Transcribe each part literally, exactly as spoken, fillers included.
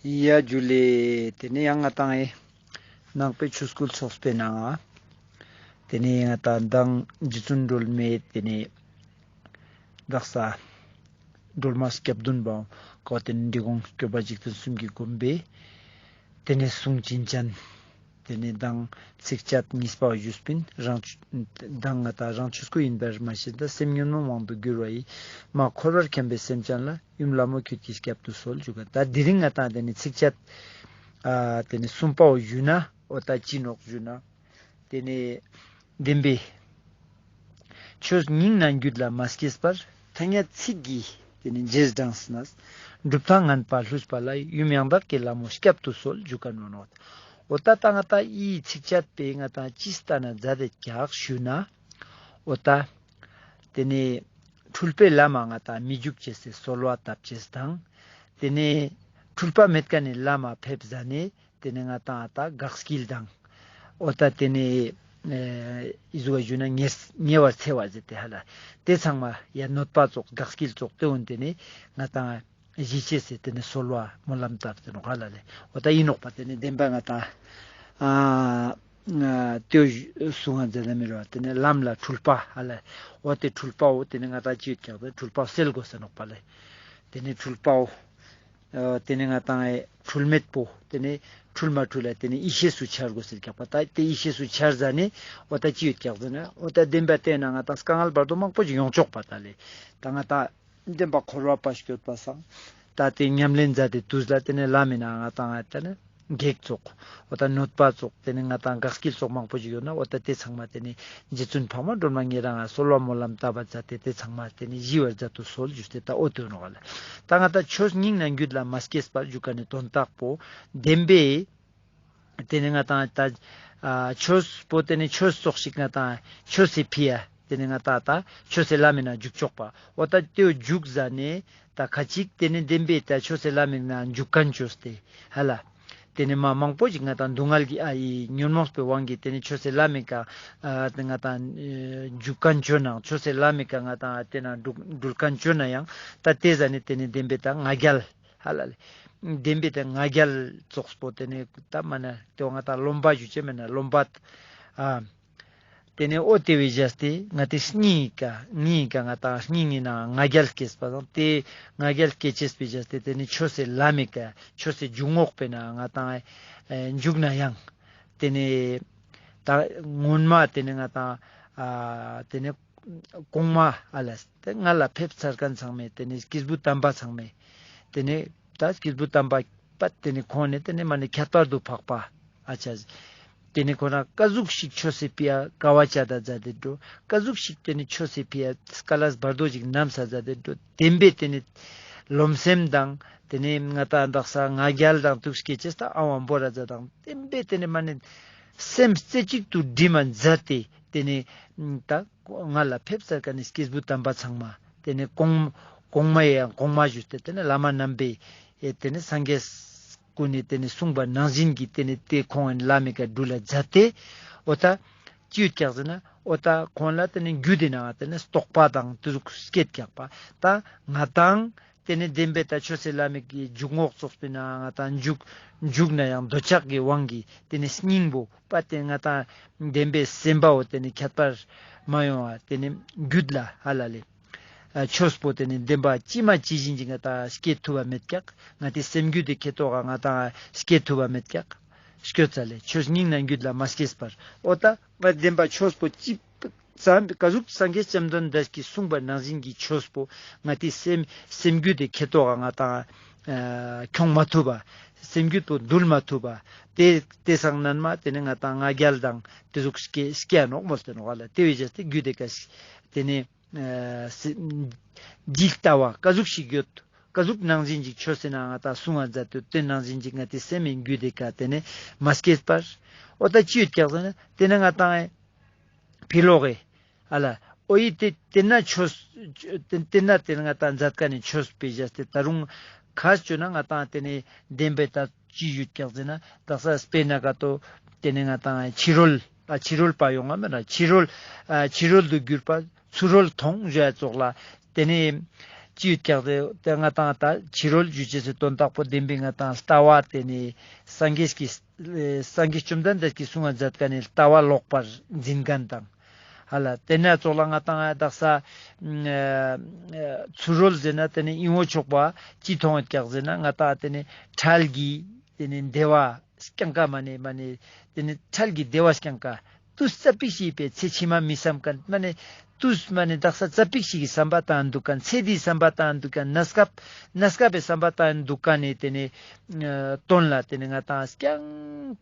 ཡ་ཇུ་ལེ། ཏེ་ནེ་ཡང་ང་ཏང་ཨེ་ནང་པའི་ཆོས་སྐུལ་ཚོགས་པའི་ནང་ང་ཏེ་ནེ་ང་ཏང་མདང་རྗེ་བཙུན་སྒྲོལ་མའི་ཏེ་ནེ་དག་ས་སྒྲོལ་མ་སྐྱབས་བདུན་པའོ་ཀོ་ཏེ་ནེ་འབྲི་གུང་སྐྱོབ་པ་འཇིག་རྟེན་གསུམ་གྱི་མགོན་པོའི་ཏེ་ནེ་གསུང་བྱིན་ཅན། ཏེ་ནེ་མདང་ཚིགས་བཅད་གཉིས་པ་ཞུས་པིན། རང་མདང་ང་ཏང་རང་ཆོས་སྐུ་ཡིན་པར་མ་ཤེས་ད་སེམས་ཉོན་མོངས་དབང་དུ་གྱུར་བ་ཡི། མ་འཁོར་བར་འཁྱམས་པའི་སེམས་ཅན་ལ། ཡུམ་ལྷ་མོ་ཁྱོད་ཀྱིས་བསྐྱབ་ཏུ་གསོལ། ཞུ་ག་ད་དེ་རིང་ང་ཏང་ཏེ་ནེ་ཚིགས་བཅད་ཨ་ཏེ་ནེ་གསུམ་པའོ་ཞུ་ན་འོ་ད་ཅི་ནོག་ཞུ་ན། ཏེ་ནེ་བདེན་པའི་ཆོས་སྙིང་ནས་རྒྱུད་ལ་མ་སྐྱེས་པར། ཐ་སྙད་ཚིག་གི་ཏེ་ནེ་རྗེས་འབྲངས་ནས། གྲུབ་མཐའ་ངན་པ་ལྷུས་པ་ལ། ཡུམ་ཡང་དག་གི་ལྷ་མོ་བསྐྱབ་ཏུ་གསོལ། ཞུ་ག་ནོ་ནོ། འོ་ད་ད་ང་ཏང་ཨི་ཚིགས་བཅད་པའི་ང་ཏང་ཅི་སྟན་ན་མཛད་དེ་ཀྱག་ཞུ་ན། འོ་ད་ཏེ་ནེ་འཁྲུལ་པའི་ལམ་མ་ང་ཏང་མི་འཇུག་ཅེས་སི་གསོལ་བ་བཏབ་ཅེས་དང་། ཏེ་ནེ་འཁྲུལ་པ་མེད་མཁན་ནི་ལམ་མ་ཕེབས་ཟ་ནེ་ཏེ་ནེ་ང་ཏང་ཨ་ད་འགག་སྐྱིལ་དང་། འོ་ད་ཏེ་ནེ་ཨེ་ཨི་ཟུག་ག་ཞུ་ན་ཉེ་ཉེ་བར་འཚེ་བ་ཟེར་ཏེ་ཧ་ལ། ཏེ་ཚང་མ་ཡ་གནོད་པ་ཙོགས་འགག་སྐྱིལ་ཙོགས་ཏེ་འོན་ཏེ་ནེ་ང་ཏང་ཞི་ཅེས་སི་ཏེ་ནེ་གསོལ་བ་སྨོན་ལམ་བཏབ་ཏེ་ནོག་ཧ་ལ་ལེ། འོ་ད་ཨིན་ནོག་པ། ཏེ་ནེ་བདེན་པ་ང་ཏང་ཨ་ཏེ་གསུང་ང་མཛད་ད་མི་རོ། ཏེ་ནེ་ལམ་ལ་འཁྲུལ་པ་ཧ་ལ། འོ་ཏེ་འཁྲུལ་པའོ་ཏེ་ནེ་ང་ཏང་ཅི་ཡོད་ཀྱག་ཏེ་འཁྲུལ་པའོ་སེལ་དགོས་ས་ནོག་པ་ལེ། ཏེ་ནེ་འཁྲུལ་པའོ། ཨ་ཏེ་ནེ་ང་ཏང་ཨེ་འཁྲུལ་མེད་པོ་ཏེ་ནེ་འཁྲུལ་མ་འཁྲུལ་ལ་ཏེ་ནེ་ཡེ་ཤེས་སུ་འཆར་དགོས་ཟེར་ཀྱག་པ། ད་ཏེ་ཡེ་ཤེས་སུ་འཆར་ཟ་ནེ་འོ་ད་ཅི་ཡོད་ཀྱག་ཟེར་ན་འོ་ད་བདེན་པ་ཏེ་ནང་ང་ཏང་དཀའ་ངལ་བར་དོ་མང་པོ་ཞིག་ཡོང་ཆོག་པ་ད་ལེ། ད་ང་ཏང་བདེན་པ་འཁོར་བ་པ་སྐྱོད་པ་སང་ད་ཏེ་ཉམས་ལེན་མཛད་དེ་དུས་ལ་ཏེ་ནེ་ལམ་མི་ནང་ང་ཏང་ཨེ་ཏེ་ནེ་གེགས་ཙོགས་འོ་ད་གནོད་པ་ཙོགས་ཏེ་ནེ་ང་ཏང་འགག་སྐྱིལ་ཙོགས་མང་པོ་ཞིག་ཡོད་ན་འོ་ད་ཏེ་ཚང་མ་ཏེ་ནེ་རྗེ་བཙུན་འཕགས་མ་སྒྲོལ་མ་ཉེ་རང་ང་གསོལ་བ་སྨོན་ལམ་བཏབ་པ་མཛད་དེ་ཏེ་ཚང་མ་ཏེ་ནེ་ཞི་བར་མཛད་དུ་གསོལ་ཞུས་ཏེ་ད་འོ་ཏེ་ནོག་ལེ། ད་ང་ཏང་ཆོས་སྙིང་ནས་རྒྱུད་ལ་མ་སྐྱེས་པར་ཞུ་མཁན་ནི་དོན་དག་པོ་བདེན་པའི་ཏེ་ནེ་ང་ཏང་ད་ཨ་ཆོས་པོ་ཏེ་ནེ་ཆོས་ཙོགས་ཤིག་ང་ཏང་ཆོས་སི་ཕི་ཡ་ཏེ་ནེ་ང་ཏང་ད་ཆོས་སི་ལམ་མི་ནང་འཇུག་ཆོག་པ། འོ་ད་ཏེ་འཇུག་ཟ་ནེ་ད་ཁ་ཅིག་ཏེ་ནེ་བདེན་པའི་ད་ཆོས་སི་ལམ་མི་ནང་འཇུག་མཁན་ཆོས་ཏེ་ཧ་ལ། ཏེ་ནེ་མ་མང་པོ་ཞིག་ང་ཏང་སྡུག་བསྔལ་གྱི་ཨ་ཡི་ཉོན་མོངས་པའི་དབང་གིས་ཏེ་ནེ་ཆོས་སི་ལམ་མི་ཀ་ཨ་ཏེ་ང་ཏང་ཨེ་འཇུག་མཁན་ཆོས་ནང་ཆོས་སི་ལམ་མི་ཀ་ང་ཏང་ཨ་ཏེ་ནང་འགྲུལ་འགྲུལ་མཁན་ཆོས་ན་ཡང་ད་ཏེ་ཟ་ནེ་ཏེ་ནེ་བདེན་པའི་ད་ང་རྒྱལ་ཧ་ལ་ལེ། བདེན་པའི་ད་ང་རྒྱལ་ཙོགས་པོ་ཏེ་ནེ་ད་མ་ན་ཏེ་ང་ཏང་རློམ་པ་ཞུ་ཅེས་མེད་ན་རློམ་པ་ཨ། ཏེ་ནེ་འོ་ཏེ་བའི་བཞག་སྟེ་ང་ཏི་སྙིང་ག་སྙིང་ག་ང་ཏང་སྙིང་ངི་ནང་ང་རྒྱལ་སྐྱེས་པ་དང་ཏེ་ང་རྒྱལ་སྐྱེ་ཅེས་པའི་བཞག་སྟེ་ཏེ་ནེ་ཆོས་སི་ལམ་མི་ཀ་ཆོས་སི་འཇུག་ངོགས་པའི་ནང་ང་ང་ཏང་ཨེ་འཇུག་ན་ཡང་ཏེ་ནེ་ད་སྔོན་མ་ཏེ་ནེ་ང་ཏང་ཨ་ཏེ་ནེ་གོང་མ་ཨ་ལ་ཏེ་ང་ལ་ཕེབས་ཚར་མཁན་ཚང་མས་ཏེ་ནེ་སྐྱེས་བུ་དམ་པ་ཚང་མས་ཏེ་ནེ་ད་སྐྱེས་བུ་དམ་པ་པ་ཏེ་ནེ་ཁོང་ནེ་ཏེ་ནེ་མ་ནེ་ཁྱད་པར་དུ་འཕགས་པ་ཨ་ཅག་ཏེ་ནེ་ཁོ་ན་ཀ་ཟུག་ཞིག་ཆོས་སི་ཕི་ཡ་དཀའ་བ་སྤྱད་ད་མཛད་དེ་འགྲོ། ཀ་ཟུག་ཞིག་ཏེ་ནེ་ཆོས་སི་ཕི་ཡ་དཀའ་ལས་བར་དོ་ཞིག་ནམས་ས་མཛད་དེ་འགྲོ། བདེན་པའི་ཏེ་ནེ་རློམ་སེམས་དང་ཏེ་ནེ་ང་ཏང་དག་ས་ང་རྒྱལ་དང་དུག་སྐྱེ་ཅེས་ད་ཨ་བ་བོར་ར་མཛད་དང་བདེན་པའི་ཏེ་ནེ་མ་ནེ་སེམས་རྩེ་གཅིག་ཏུ་སྒྲིམ་མ་མཛད་དེ་ཏེ་ནེ་ད་ང་ལ་ཕེབས་ཚར་མཁན་ནི་སྐྱེས་བུ་དམ་པ་ཚང་མ་ཏེ་ནེ་གོང་གོང་མ་ཡང་གོང་མ་ཞུས་ཏེ་ཏེ་ནེ་བླ་མ་རྣམ་པའི་ཨེ་ཏེ་ནེ་སངས་རྒྱས་ཀུན་ནེ་ཏེ་ནེ་གསུངས་པ་ནང་བཞིན་གྱི་ཏེ་ནེ་ཏེ་ཁོང་ལམ་མི་ཀ་འགྲུལ་ལ་མཛད་དེ་འོ་ད་ཅི་ཡོད་ཀྱག་ཟེར་ན་འོ་ད་ཁོང་ལ་ཏེ་ནེ་རྒྱུད་དེ་ནང་ཏེ་ནེ་རྟོགས་པ་དང་ཏེ་ཟུག་སྐྱེད་ཀྱག་པ། ད་ང་ཏང་ཏེ་ནེ་བདེན་པའི་ད་ཆོས་སི་ལམ་མི་ཀའི་འཇུག་ངོགས་ཙོགས་པའི་ནང་ང་ཏང་འཇུག་འཇུག་ན་ཡང་འདོད་ཆགས་ཀྱི་དབང་གིས་ཏེ་ནེ་སྙིང་པོ་པ་ཏེ་ང་ཏང་བདེན་པའི་སེམས་པའོ་ཏེ་ནེ་ཁྱད་པར་མ་ཡོང་བ་ཏེ་ནེ་རྒྱུད་ལ་ཧ་ལ་ལེ། ཨ་ཆོས་པོ་ཏེ་ནེ་བདེན་པ་ཇི་མ་ཇི་བཞིན་ཅིག་ང་ཏང་སྐྱེ་ཐུབ་པ་མེད་ཀྱག། ང་ཏི་སེམས་རྒྱུད་དི་ཁེ་ཏོག་ག་ང་ཏང་སྐྱེ་ཐུབ་པ་མེད་ཀྱག། སྐྱོ་ཙ་ལེ་ཆོས་སྙིང་ནས་རྒྱུད་ལ་མ་སྐྱེས་པར། འོ་ད་ང་བདེན་པ་ཆོས་པོ་ཅི་ཙམ་ཀ་ཟུག་སངས་རྒྱས་བཅོམ་ལྡན་འདས་ཀྱིས་གསུངས་པ་ནང་བཞིན་གྱི་ཆོས་པོ་ང་ཏི་སེམས་སེམས་རྒྱུད་དི་ཁེ་ཏོག་ག་ང་ཏང་ཨ་ཁྱོང་མ་ཐུབ་པ། སེམས་རྒྱུད་པོ་འདུལ་མ་ཐུབ་པ། ཏེ་ཏེ་སང་ནན་མ་ཏེ་ནེ་ང་ཏང་ང་རྒྱལ་དང་ཏེ་ཟུག་སྐྱེ་སྐྱེ་ནོག་མོལ་ཏེ་ནོག་ལེ། ཏེ་བས་ཏེ་རྒྱུད་དི་ཀ་ཏེ་ནེ་ཨ་སེ་ཇི་ལྟ་བ་ཀ་ཟུག་ཞིག་ཡོད། ཀ་ཟུག་ནང་བཞིན་ཅིག་ཆོས་ཟེར་ན་ང་ཏང་གསུང་བ་མཛད་དུ་ཏེ་ནང་བཞིན་ཅིག་ང་ཏི་སེམས་ཨིན་རྒྱུད་དི་ཀ་ཏེ་ནེ་མ་སྐྱེས་པར། འོ་ད་ཅི་ཡོད་ཀྱག་ཟེར་ན་ཏེ་ནེ་ང་ཏང་ཨེ་ཕི་ལོག་གི་ཨ་ལ་འོ་ཡི་ཏེ་ཏེ་ན་ཆོས་ཏེ་ཏེ་ན་ཏེ་ནེ་ང་ཏང་མཛད་ཀ་ནེ་ཆོས་པའི་བཞག་སྟེ་ད་རུང་ཁ་ཅོ་ན་ང་ཏང་ཏེ་ནེ་བདེན་པའི་ད་ཅི་ཡོད་ཀྱག་ཟེར་ན་དག་ས་སྤེར་ན་ཀ་ཏོ་ཏེ་ནེ་ང་ཏང་ཕྱི་རོལ་ཨ་ཕྱི་རོལ་པ་ཡོང་ང་མེད་ན་ཕྱི་རོལ་ཨ་ཕྱི་རོལ་དུ་གྱུར་པ་ཚུ་རོལ་མཐོང་བཞག་ཙོགས་ལ་ཏེ་ནེ་ ཅི་ཡོད་ཀྱག་ཏེ་ཏེ་ང་ཏང་ད་ཕྱི་རོལ་ཞུ་ཅེས་སི་དོན་དག་པོ་བདེན་པའི་ང་ཏང་ལྟ་བ་ཏེ་ནེ་སངས་རྒྱས་ཀྱི་ཨེ་སངས་རྒྱས་བཅོམ་ལྡན་འདས་ཀྱིས་གསུང་བ་མཛད་མཁན་ནི་ལྟ་བ་ལོག་པར་འཛིན་མཁན་དང་། ཧ་ལ་ཏེ་ནེ་ཙོགས་ལ་ང་ཏང་ཨ་དག་ས་ཨ་ཨ་ཚུར་རོལ་ཟེར་ན་ཏེ་ནེ་ཨིན་བོ་ཆོག་པ་ཅི་མཐོང་ཡོད་ཀྱག་ཟེར་ན་ང་ཏང་ཏེ་ནེ་འཕྲལ་གྱི་ཏེ་ནེ་བདེ་བ་རྐྱང་ཀ་མ་ནེ་མ་ནེ་ཏེ་ནེ་འཕྲལ་གྱི་བདེ་བ་རྐྱང་ཀ་ཏུས་ཙ་པིག་ཞིག་པའི་ཚེ་ཕྱི་མ་མི་བསམ་མཁན་མ་ནེ་ཏུས་མ་ནེ་དག་ས་ཙ་པིག་ཞིག་གི་བསམ་པ་བཏང་འདུག་མཁན་ཚེ་འདིའི་བསམ་པ་བཏང་འདུག་མཁན་གནས་སྐབས་གནས་སྐབས་པའི་བསམ་པ་བཏང་འདུག་མཁན་ནི་ཏེ་ནེ་ཨ་དོན་ལ་ཏེ་ནེ་ང་ཏང་རྐྱང་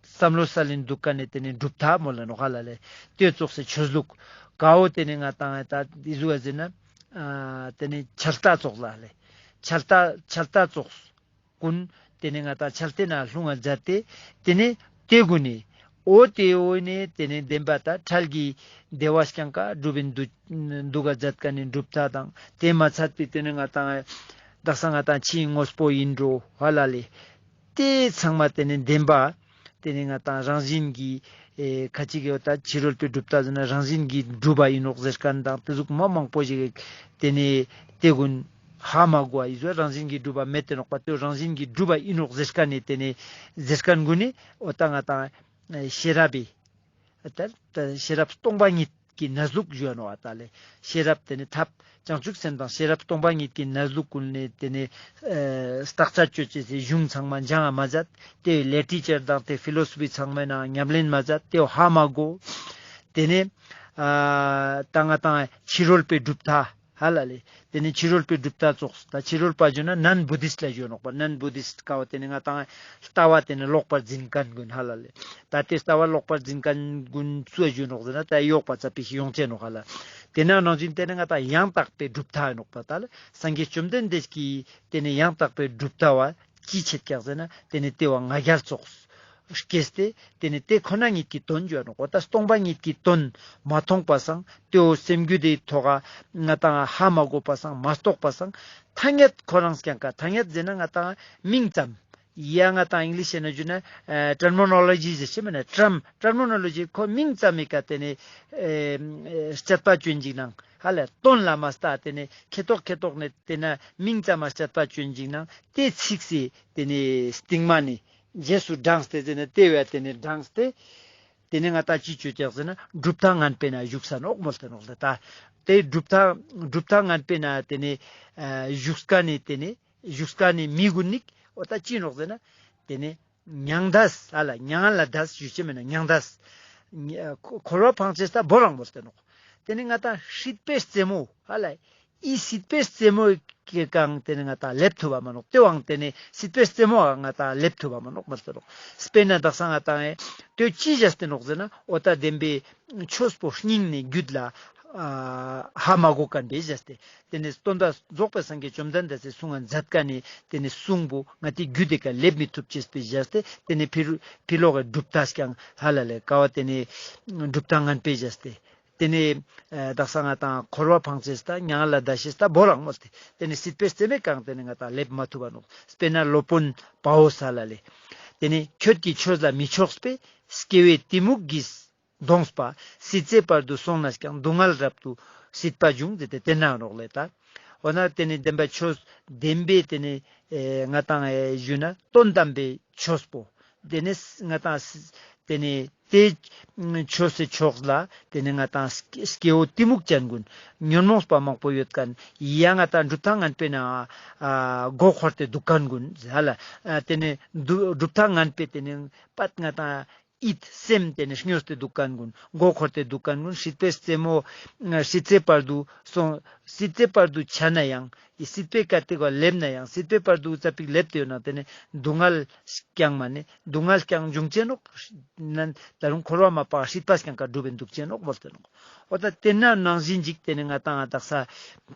བསམ་བློ་སལ་ལིན་འདུག་མཁན་ནི་ཏེ་ནེ་གྲུབ་མཐའ་མོལ་ལ་ནོག་ཧ་ལ་ལེ། ཏེ་ཙོགས་སི་ཆོས་ལུགས་ཀ་བོ་ཏེ་ནེ་ང་ཏང་ད་འི་ཟུག་ཟེར་ན་ཨ་ཏེ་ནེ་ཆད་ལྟ་ཙོགས་ལ་ལེ། ཆད་ལྟ་ཆད་ལྟ་ཙོགས་ཀུན་ཏེ་ནེ་ང་ཏང་ཆད་ལྟའི་ནང་ལྷུང་བ་མཛད་དེ་ཏེ་ནེ་ཏེ་གུན་ནི་འོ་ཏེ་འོ་ནེ་ཏེ་ནེ་བདེན་པ་ད་འཕྲལ་གྱི་བདེ་བ་རྐྱང་ཀ་སྒྲུབ་པིན་འདུག་འདུག་ག་མཛད་མཁན་ནི་གྲུབ་མཐའ་དང་ཏེ་མ་ཚད་པའི་ཏེ་ནེ་ང་ཏང་དག་ས་ང་ཏང་ཕྱིའི་དངོས་པོ་ཨིན་འགྲོ་ཧ་ལ་ལེ། ཏེ་ཚང་མ་ཏེ་ནེ་བདེན་པ། ཏེ་ནེ་ང་ཏང་རང་བཞིན་གྱིས་ཨེ་ཁ་ཅིག་གི་འོ་ད་ཕྱི་རོལ་པའི་གྲུབ་མཐའ་ཟེར་ན་རང་བཞིན་གྱིས་གྲུབ་པ་ཨིན་ནོག་ཟེར་མཁན་དང་ཏེ་ཟུག་མ་མང་པོ་ཞིག་ཏེ་ནེ་ཏེ་གུན་ཧ་མ་གོ་བ་ཨི་ཟུག་རང་བཞིན་གྱིས་གྲུབ་པ་མེད་དེ་ནོག་པ་ཏེ་རང་བཞིན་གྱིས་གྲུབ་པ་ཨིན་ནོག་ཟེར་མཁན་ནི་ཏེ་ནེ་ཟེར་མཁན་གུན་ནི་འོ་ད་ང་ཏང་ཨེ་ཤེས་རབ་པའི་ད་ད་ཤེས་རབ་སྟོང་པ་ཉིད་ཀྱི་གནས་ལུགས་ཞུ་བ་ནོག་ཨ་ད་ལེ། ཤེས་རབ་ཏེ་ནེ་ཐབས་བྱང་ཆུབ་སེམས་དང་ཤེས་རབ་སྟོང་པ་ཉིད་ཀྱི་གནས་ལུགས་ཀུན་ནེ་ཏེ་ནེ་ཨ་བརྟག་དཔྱད་ཅོ་ཅེས་སི་གཞུང་ཚང་མ་སྦྱང་ང་མ་མཛད། ཏེ་ལི་ཊི་ཅར་དང་ཏེ་ཕི་ལོ་སོ་ཕི་ཚང་མའི་ནང་ཉམས་ལེན་མ་མཛད། ཏེ་ཧ་མ་གོ། ཏེ་ནེ་ཨ་ད་ང་ཏང་ཕྱི་རོལ་པའི་གྲུབ་མཐའ་ཧ་ལ་ལེ། ཏེ་ནེ་ཕྱི་རོལ་པའི་གྲུབ་མཐའ་ཙོགས་ད་ཕྱི་རོལ་པ་ཞུ་ན་ནན་བུ་དིསྟ་ལ་ཞུ་ནོག་པ། ནན་བུ་དིསྟ་ཀ་བོ་ཏེ་ནེ་ང་ཏང་ལྟ་བ་ཏེ་ནེ་ལོག་པར་འཛིན་མཁན་གུན་ཧ་ལ་ལེ། ད་ཏེ་ལྟ་བ་ལོག་པར་འཛིན་མཁན་གུན་སུ་ཞུ་ནོག་ཟེར་ན་ད་ཡོག་པ་ཙ་པིག་ཞིག་ཡོང་ཅེས་ནོག་ཧ་ལ། ཏེ་ནེ་ནང་བཞིན་ཏེ་ནེ་ང་ཏང་ཡང་དག་པའི་གྲུབ་མཐའ་ནོག་པ་ད་ལེ། སངས་རྒྱས་བཅོམ་ལྡན་འདས་ཀྱིས་ཏེ་ནེ་ཡང་དག་པའི་གྲུབ་མཐའ་བོ་ཅི་ཆེད་ཀྱག་ཟེར་ན་ཏེ་ནེ་ཏེ་བོ་ང་རྒྱལ་ཙོགས་སྐྱེས་ཏེ་ཏེ་ནེ་ཏེ་ཁོ་ན་ཉིད་ཀྱི་དོན་ཞུ་བ་ནོག་འོ་ད་སྟོང་པ་ཉིད་ཀྱི་དོན་མ་མཐོང་པ་སང་ཏེ་བོ་སེམས་རྒྱུད་དེའི་ཐོག་ག་ང་ཏང་ཧ་མ་གོ་བ་སང་མ་རྟོགས་པ་སང་ཐ་སྙད་ཁོ་རང་རྐྱང་ཀ་ཐ་སྙད་ཟེར་ན་ང་ཏང་མིང་ཙམ། ཡ་ང་ཏང་ཨིང་ལིཤ་ནང་ཞུ་ན་ཨ་ཊར་མི་ནོ་ལོ་ཇི་ཟེར་ཅེས་མེད་ན་ཊརམ་ཊར་མི་ནོ་ལོ་ཇི་ཁོ་མིང་ཙམ་མི་ཀ་ཏེ་ནེ་ཨེ་ཨེ་དཔྱད་པ་ཅོན་ཅིག་ནང་ཧ་ལ་དོན་ལ་མ་ལྟ་ཏེ་ནེ་ཁེ་ཏོག་ཁེ་ཏོག་ནེ་ཏེ་ནེ་མིང་ཙམ་མ་དཔྱད་པ་ཅོན་ཅིག་ནང་ཏེ་ཚིག་སི་ཏེ་ནེ་སྟིང་མ་ནེ་རྗེས་སུ་འབྲངས་ཏེ་ཟེར་ན་ཏེ་བས་ཏེ་ནེ་འབྲངས་ཏེ་ཏེ་ནེ་ང་ཏང་ཅི་ཅོ་ཀྱག་ཟེར་ན་གྲུབ་མཐའ་ངན་པའི་ནང་ཞུགས་ས་ནོག་མོལ་ཏེ་ནོག་ལེ། ད་ཏེ་གྲུབ་མཐའ་གྲུབ་མཐའ་ངན་པའི་ནང་ཏེ་ནེ་ཨ་ཞུགས་མཁན་ནི་ཏེ་ནེ་ཞུགས་མཁན་ནི་མི་གུན་ནི་འོ་ད་ཅི་ནོག་ཟེར་ན་ཏེ་ནེ་མྱང་འདས་ཧ་ལ་མྱ་ངན་ལས་འདས་ཞུ་ཅེས་མེད་ན་མྱང་འདས་འཁོར་བ་ཕངས་ཅེས་ད་བོ་རང་མོལ་ཏེ་ནོག་ཏེ་ནེ་ང་ཏང་སྲིད་པའི་རྩེ་མོ་ཧ་ལ་ཨི་སྲིད་པའི་རྩེ་མོ་གི་ཀ་ཏེ་ནེ་ང་ཏང་ལེབ་ཐུབ་བ་མ་ནོག་ཏེ་བོའང་ཏེ་ནེ་སྲིད་པའི་རྩེ་མོ་ང་ཏང་ལེབ་ཐུབ་བ་མ་ནོག་མོལ་ཏེ་ནོག་དཔེར་ན་དག་ས་ང་ཏང་ཨེ་ཏེ་ཅི་བྱས་ཏེ་ནོག་ཟེར་ན་འོ་ད་བདེན་པའི་ཆོས་པོ་སྙིང་ནེ་རྒྱུད་ལ་ཨ་ཧ་མ་གོ་མཁན་པའི་བྱས་ཏེ་ཏེ་ནེ་སྟོན་པ་རྫོགས་པའི་སངས་རྒྱས་བཅོམ་ལྡན་འདས་སི་གསུང་ང་མཛད་མཁན་ནི་ཏེ་ནེ་གསུང་པོ་ང་ཏི་རྒྱུད་དེ་ཀ་ལེབ་མི་ཐུབ་ཅེས་པའི་བྱས་ཏེ་ཏེ་ནེ་ཕི་ཕི་ལོག་གི་གྲུབ་མཐའ་རྐྱང་ཧ་ལ་ལེ་ཀ་བོ་ཏེ་ནེ་གྲུབ་མཐའ་ངན་པའི་བྱས་ཏེ་ཏེ་ནེ་ཨ་དག་ས་ང་ཏང་འཁོར་བ་ཕངས་ཅེས་ད་མྱ་ངན་ལས་འདའ་ཅེས་ད་བོ་རང་མོལ་ཏེ་ཏེ་ནེ་སྲིད་པའི་རྩེ་མོའི་ཀ་ཏེ་ནེ་ང་ཏང་ལེབ་མ་ཐུབ་བ་ནོག་དཔེར་ན་སློབ་དཔོན་དཔའ་བོས་ཧ་ལ་ལེ་ཏེ་ནེ་ཁྱོད་ཀྱིས་ཆོས་ལ་མི་ཕྱོགས་པས་སྐྱེ་བོའི་གཏི་མུག་གིས། གདོངས་པ། སྲིད་རྩེ་བར་དུ་སོང་ན་ཀྱང་། སྡུག་བསྔལ་རབ་ཏུ་སྲིད་པ་འབྱུང་། ཟེར་ཏེ་ཏེ་ན་ནོག་ལེ་ད། འོ་ན་ཏེ་ནེ་བདེན་པ་ཆོས་བདེན་པའི་ཏེ་ནེ་ཨེ་ང་ཏང་ཨེ་ཞུ་ན་དོན་དམ་པའི་ཆོས་པོ། ཏེ་ནེ་ང་ཏང་ཏེ་ནེ་ཏེ་ཆོས་སི་ཕྱོགས་ལ་ཏེ་ནེ་ང་ཏང་སྐྱེ་བོ་གཏི་མུག་ཅན་གུན་ཉོན་མོངས་པ་མང་པོ་ཡོད་མཁན་ཡ་ང་ཏང་གྲུབ་མཐའ་ངན་པའི་ནང་ཨ་མགོ་འཁོར་ཏེ་འདུག་མཁན་གུན་ཧ་ལ་ཨ་ཏེ་ནེ་གྲུབ་མཐའ་ངན་པའི་ཏེ་ནེ་པད་ང་ཏང་ཡིད་སེམས་ཏེ་ནེ་སྨྱོས་ཏེ་འདུག་མཁན་གུན། མགོ་འཁོར་ཏེ་འདུག་མཁན་གུན། སྲིད་པའི་རྩེ་མོ། སྲིད་རྩེ་བར་དུ་སོང་། སྲིད་རྩེ་བར་དུ་ཆ་ན་ཡང་། སྲིད་པའི་ཀ་ཏེ་ག་ལེབ་ན་ཡང་། སྲིད་པའི་བར་དུ་ཙ་པིག་ལེབ་སྟེ་ཡོད་ན་ཏེ་ནེ་སྡུག་བསྔལ་རྐྱང་མ་ནེ་སྡུག་བསྔལ་རྐྱང་འབྱུང་ཅེས་ནོག་ནན་ད་རུང་འཁོར་བ་མ་པ་སྲིད་པ་རྐྱང་ཀ་འགྲུབ་པའི་འདུག་ཅེས་ནོག་མོལ་ཏེ་ནོག་འོ་ད་ཏེ་ན་ནང་བཞིན་ཅིག་ཏེ་ནེ་ང་ཏང་ང་དག་ས་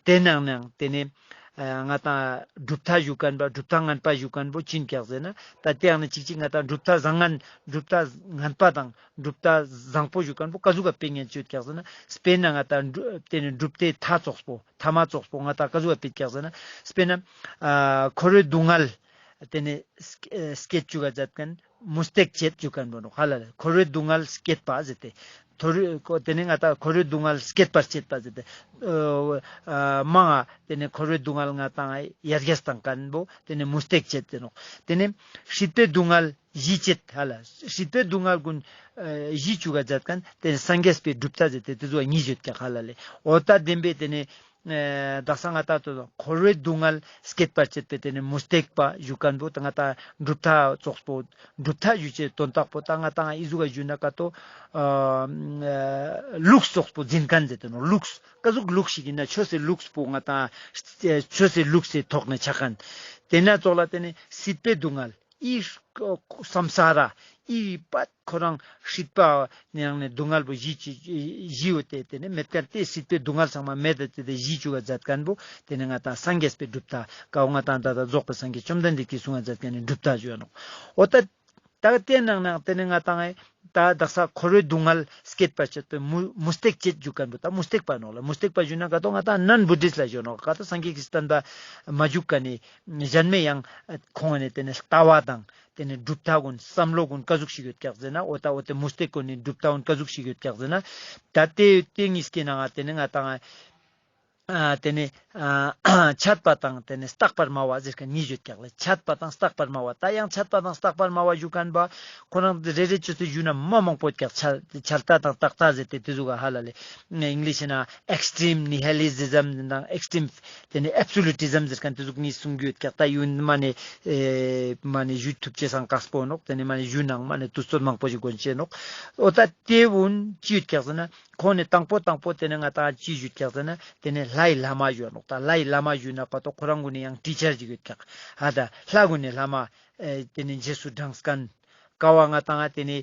ཏེ་ནང་ནང་ཏེ་ནེ་ཨ་ང་ཏང་གྲུབ་མཐའ་ཞུ་མཁན་པ་གྲུབ་མཐའ་ངན་པ་ཞུ་མཁན་པོ་ཅི་ཨིན་ཀྱག་ཟེར་ན། ད་ཏེ་ཡང་ནི་ཅིག་ཅིག་ང་ཏང་གྲུབ་མཐའ་བཟང་ངན་གྲུབ་མཐའ་ངན་པ་དང་གྲུབ་མཐའ་བཟང་པོ་ཞུ་མཁན་པོ་ཀ་ཟུག་ག་སྤེལ་ཉན་ཅི་ཡོད་ཀྱག་ཟེར་ན། དཔེར་ན་ང་ཏང་གྲུབ་ཏེ་ནེ་གྲུབ་མཐའི་མཐའ་ཙོགས་པོ་ཐ་མ་ཙོགས་པོ་ང་ཏང་ཀ་ཟུག་ག་སྤེལ་ཀྱག་ཟེར་ན། དཔེར་ན་ཨ་འཁོར་བའི་སྡུག་བསྔལ་ཏེ་ནེ་སྐྱེད་ཅུག་ག་མཛད་མཁན་མུ་སྟེགས་བྱེད་ཞུ་མཁན་པོ་ནོག་ཧ་ལ་ལེ། འཁོར་བའི་སྡུག་བསྔལ་སྐྱེད་པ་ཟེར་ཏེ། ཐོ་རེ་ཏེ་ནེ་ང་ཏང་འཁོར་བའི་སྡུག་བསྔལ་སྐྱེད་པར་བྱེད་པ་ཟེར་ཏེ། ཨ་མང་ང་ཏེ་ནེ་འཁོར་བའི་སྡུག་བསྔལ་ང་ཏང་ཡར་རྒྱས་བཏང་མཁན་བོ་ཏེ་ནེ་མུ་སྟེགས་བྱེད་ཟེར་ནོག། ཏེ་ནེ་སྲིད་པའི་སྡུག་བསྔལ་ཞི་བྱེད་ཧ་ལ། སྲིད་པའི་སྡུག་བསྔལ་ཀུན་ཨ་ཞི་བཅུག་ག་མཛད་མཁན་ཏེ་ནེ་སངས་རྒྱས་པའི་གྲུབ་མཐའ་ཟེར་ཏེ་ཏེ་ཚོ་གཉིས་ཡོད་ཀྱག་ཧ་ལ་ལེ། འོ་ད་བདེན་པའི་ཏེ་ནེ་ཨ་དག་ས་ང་ཏང་ཏོ་འཁོར་བའི་སྡུག་བསྔལ་སྐྱེད་པར་བྱེད་པའི་ཏེ་ནེ་མུ་སྟེགས་པ་ཞུ་མཁན་བོ་ད་ང་ཏང་གྲུབ་མཐའ་ཙོགས་པོ་གྲུབ་མཐའ་ཞུ་ཅེས་དོན་དག་པོ་ད་ང་ཏང་ཨི་ཟུག་ག་ཞུ་ན་ཀ་ཏོ་ཨ་ལུགས་ཙོགས་པོ་འཛིན་མཁན་ཟེར་ཏེ་ནོག། ལུགས་ཀ་ཟུག་ལུགས་ཤིག་ཡིན་ན་ཆོས་སི་ལུགས་པོ་ང་ཏང་ཆོས་སི་ལུགས་སི་ཐོག་ནེ་ཆ་མཁན། ཏེ་ན་ཙོགས་ལ་ཏེ་ནེ་སྲིད་པའི་སྡུག་བསྔལ། ཨི་སམ་ས་ར་ཨི་པད་ཁོ་རང་སྲིད་པ་ནང་ནེ་སྡུག་བསྔལ་བོ་ཞི་ཅི་ཞི་ཡོད་དེ་ཏེ་ནེ་མེད་མཁན་ཏེ་སྲིད་པའི་སྡུག་བསྔལ་ཚང་མ་མེད་དེ་ཏེ་ཞི་བཅུག་ག་མཛད་མཁན་བོ་ཏེ་ནེ་ང་ཏང་སངས་རྒྱས་པའི་གྲུབ་མཐའ་ཀ་བོ་ང་ཏང་ད་ལྟ་རྫོགས་པའི་སངས་རྒྱས་བཅོམ་ལྡན་འདས་ཀྱིས་གསུང་བ་མཛད་མཁན་ནི་གྲུབ་མཐའ་ཞུ་ནོག། འོ་ད་ད་ཏེ་ནང་ནང་ཏེ་ནེ་ང་ཏང་ད་དག་ས་འཁོར་བའི་སྡུག་བསྔལ་སྐྱེད་པར་བྱེད་པའི་མུ་མུ་སྟེགས་བྱེད་ཞུ་མཁན་བོ་ད་མུ་སྟེགས་པ་ནོག་ལེ། མུ་སྟེགས་པ་ཞུ་ན་ཀ་ཏོ་ང་ཏང་ནན་བུ་དིསྟ་ལ་ཞུ་ནོག། ཀ་ཏོ་སངས་རྒྱས་ཀྱི་བསྟན་པ་མ་འཇུག་མཁན་ནི་གཞན་མའི་ཡང་ཁོང་ནེ་ཏེ་ནེ་ལྟ་བ་དང་ཏེ་ནེ་གྲུབ་མཐའ་ཀུན་བསམ་བློ་ཀུན་ཀ་ཟུག་ཞིག་ཡོད་ཀྱག་ཟེར་ན། འོ་ད་འོ་ཏེ་མུ་སྟེགས་ཀུན་ནི་གྲུབ་མཐའ་ཀུན་ཀ་ཟུག་ཞིག་ཡོད་ཀྱག་ཟེར་ན། ད་ཏེ་ཏེ་གཉིས་ཀའི་ནང་ང་ཏེ་ནེ་ང་ཏང་ཨ་ཏེ་ནེ་ཨ་འཆད་པ་དང་ཏེ་ནེ་བརྟག་པར་སྨྲ་བ་ཟེར་མཁན་གཉིས་ཡོད་ཀྱག་ལེ། འཆད་པ་དང་བརྟག་པར་སྨྲ་བ། ད་ཡང་འཆད་པ་དང་བརྟག་པར་སྨྲ་བ་ཞུ་མཁན་བོ་ཁོ་རང་རེ་རེ་ཅོས་ཏེ་ཞུ་ན་མ་མང་པོ་ཀྱག། འཆལ་འཆལ་ལྟ་དང་བརྟག་ལྟ་ཟེར་ཏེ་ཏེ་ཟུག་ག་ཧ་ལ་ལེ། ཨིང་ལིཤ་ན་ཨེགས་ཊིམ་ནི་ཧི་ལི་ཛི་ཛམ་དང་ཨེགས་ཊིམ་ཏེ་ནེ་ཨེབ་སོ་ལུ་ཊི་ཛམ་ཟེར་མཁན་ཏེ་ཟུག་གཉིས་གསུང་གི་ཡོད་ཀྱག། ད་ཡུན་མ་ནེ་ཨེ་མ་ནེ་ཞུ་ཐུབ་ཅེས་སང་དཀགས་པོ་ནོག། ཏེ་ནེ་མ་ནེ་ཞུ་ནང་མ་ནེ་དུས་ཚོད་མང་པོ་ཞིག་དགོས་ཅེས་ནོག། འོ་ད་ཏེ་བོ་ཅི་ཡོད་ཀྱག་ཟེར་ན་ཁོང་ནེ་དང་པོ་དང་པོ་ཏེ་ནེ་ང་ཏང་ཅི་ཞུ་ཀྱག་ཟེར་ན་ཏེ་ནེ་ལྷའི་ལྷ་མ་ཞུ་ནོག། ད་ལྷའི་ལྷ་མ་ཞུ་ན་ཀ་ཏོ་ཁོ་རང་ཀུན་ནི་ཡང་ཊི་ཆར་ཞིག་ཡོད་ཀྱག། ཨ་ད་ལྷ་ཀུན་ནི་ལྷ་མ་ཨེ་ཏེ་ནེ་རྗེས་སུ་འབྲངས་མཁན་ཀ་བོ་ང་ཏང་ཏེ་ནེ་